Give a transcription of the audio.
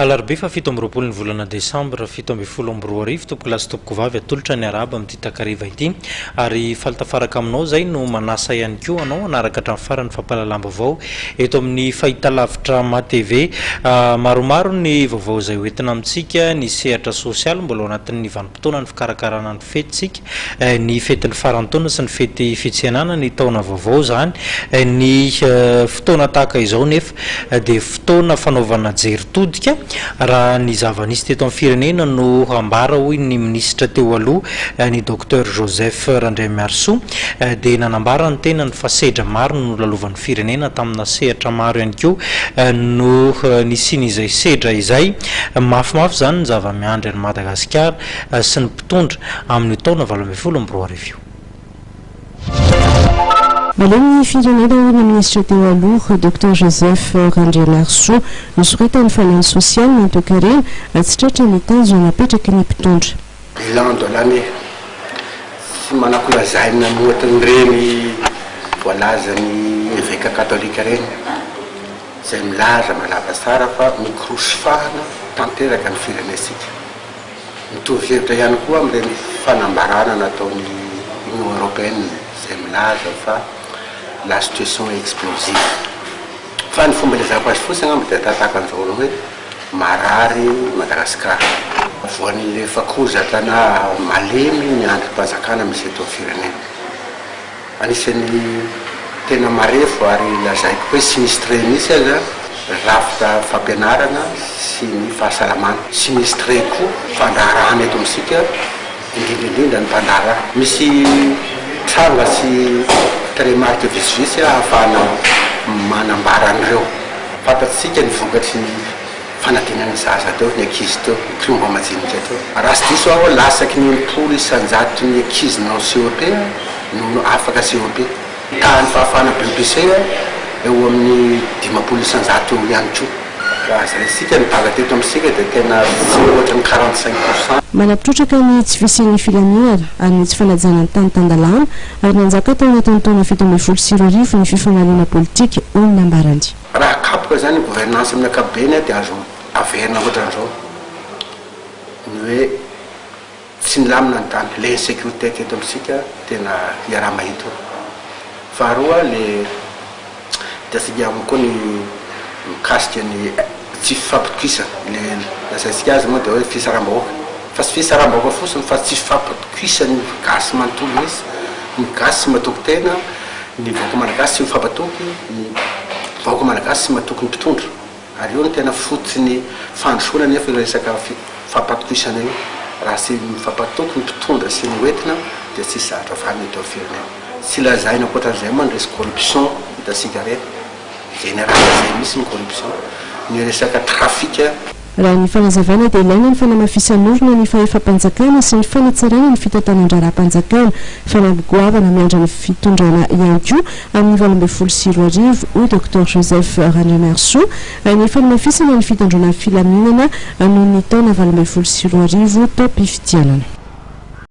Alarobia faha 27 ny volana desambra 2017, tompokolahy sy tompokovavy, atolotra ny arahaba amin'ity takariva ity ary faly tafaraka aminao izay no manasa ihany koa anao hanaraka hatramin'ny farany fampahalalam-baovao eto amin'ny fahitalavitra MATV. Maromaro ny vaovao izay hoentina amintsika, ny sehatra sosialy mbola ao anatin'ny vanim-potoanan'ny fikarakarana ny fetintsika, ny fetin'ny faran'ny taona sy ny fety fitsenana ny taona vaovao izany. Ny fotoana tahaka izao nefa dia fotoana fanaovana jery todika raha ny zava-nisy teto amin'ny firenena no ambara hoy ny minisitra teo aloha ny Docteur Joseph Randriamiarisoa dia nanambara ny tenany fa sedra maro no nolalovan'ny firenena tamina sehatra maro ihany koa no nisian'izay sedra izay. Mafimafy izany ny zava-miandry an'i Madagasikara sy ny mpitondra amin'io taona 2018 io. Malemy ny firenena hoy ny minisitra teo aloha Docteur Joseph Randrianarisoa. Nosoratany fa na ny sosialy na ny toekarena tsy tratra ny tanjona napetraky ny mpitondra. Bilan de l'année, tsy manako lazaina moatin'ireny voalazan'ny eveka katolika ireny, izay milaza mazava tsara fa mikorosy fahana tanteraka ny firenentsika. Mitovy hevitra ihany koa amin'ireny fanambarana nataon'ny Union Européenne izay milaza fa la situation est explosive. Fa ny fomba ilazako azy fotsiny angamba dia tahaka an'izao hoe marary Madagasikara. Voan'ilay fakozatra na malemy ny andrim-panjakana misy eto amin'ny firenena. Anisan'ny tena marefo ary lazaiko hoe sinistré mihitsy aza rafitra fampianarana sy ny fahasalamana. Sinistré koa fandraharahana eto amintsika, indrindra indrindra ny mpandraharaha. Misy tranga sy tarehimarika vitsivitsy ahafahana manambara an'ireo. Fantatsika ny vokatry ny fanadinana zaza teo, ny ankizy teo, ny kilomba majinika teo. Raha tsy diso aho, latsaky ny 60 isan-jaton'ny ankizy nanao CEP no afaka CEP. Tahan'ny fahafahana BEPC eo amin'ny 50% eo ihany koa. Raha zaraintsika ny baka teto amintsika dia tena tsy mihoatra ny 45 pourcent. Manampy trotraka ny tsy fisian'ny filaminana ary ny tsy fanajana ny tany tan-dalàna ary nanjaka tao anatin'ny taona 2017 ny fifanaliana politika, hoy ny nambarany. Raha akapoka izany ny gouvernance amin'ny ankapobeny dia azo averina ohatran'izao ny hoe tsy nilamina ny tany, le insécurité teto amintsika tena iaraha-mahita io. Faharoa le hitantsika ihany koa ny mikasika ny tsy fifampitokisana, le lazaintsika azy moa dia hoe fitsaram-bahoaka, fa tsy fitsaram-bahoaka fotsiny fa tsy fifampitokisan'ny gasy manontolo mihitsy, ny gasy tsy matoky tena, ny vahoaka malagasy tsy mifampatoky, ny vahoaka malagasy tsy matoky ny mpitondra. Ary io no tena fototry ny fandrosoana nefa io resaka fifampatokisana io. Raha tsy mifampatoky ny mpitondra sy ny hoentina dia tsisy zavatra vanona eto amin'ny firenena. Tsy lazaina ankoatran'izay moa ny resaka corruption hitantsika ireny. Général izay mihitsy ny corruption. Ny resaka trafic. Raha ny fanazavana dia ilaina ny fanamafisan'orina ny fahefam-panjakana sy ny fanatsarana ny fitantanan-draharaham-panjakana. Fanamby goavana miandry ny fitondrana ihany koa amin'ny 2018, hoy Docteur Joseph Randrianarisoa, ny fanamafisana ny fitandroana filaminana noho ny taona 2018 taom-pifidianana.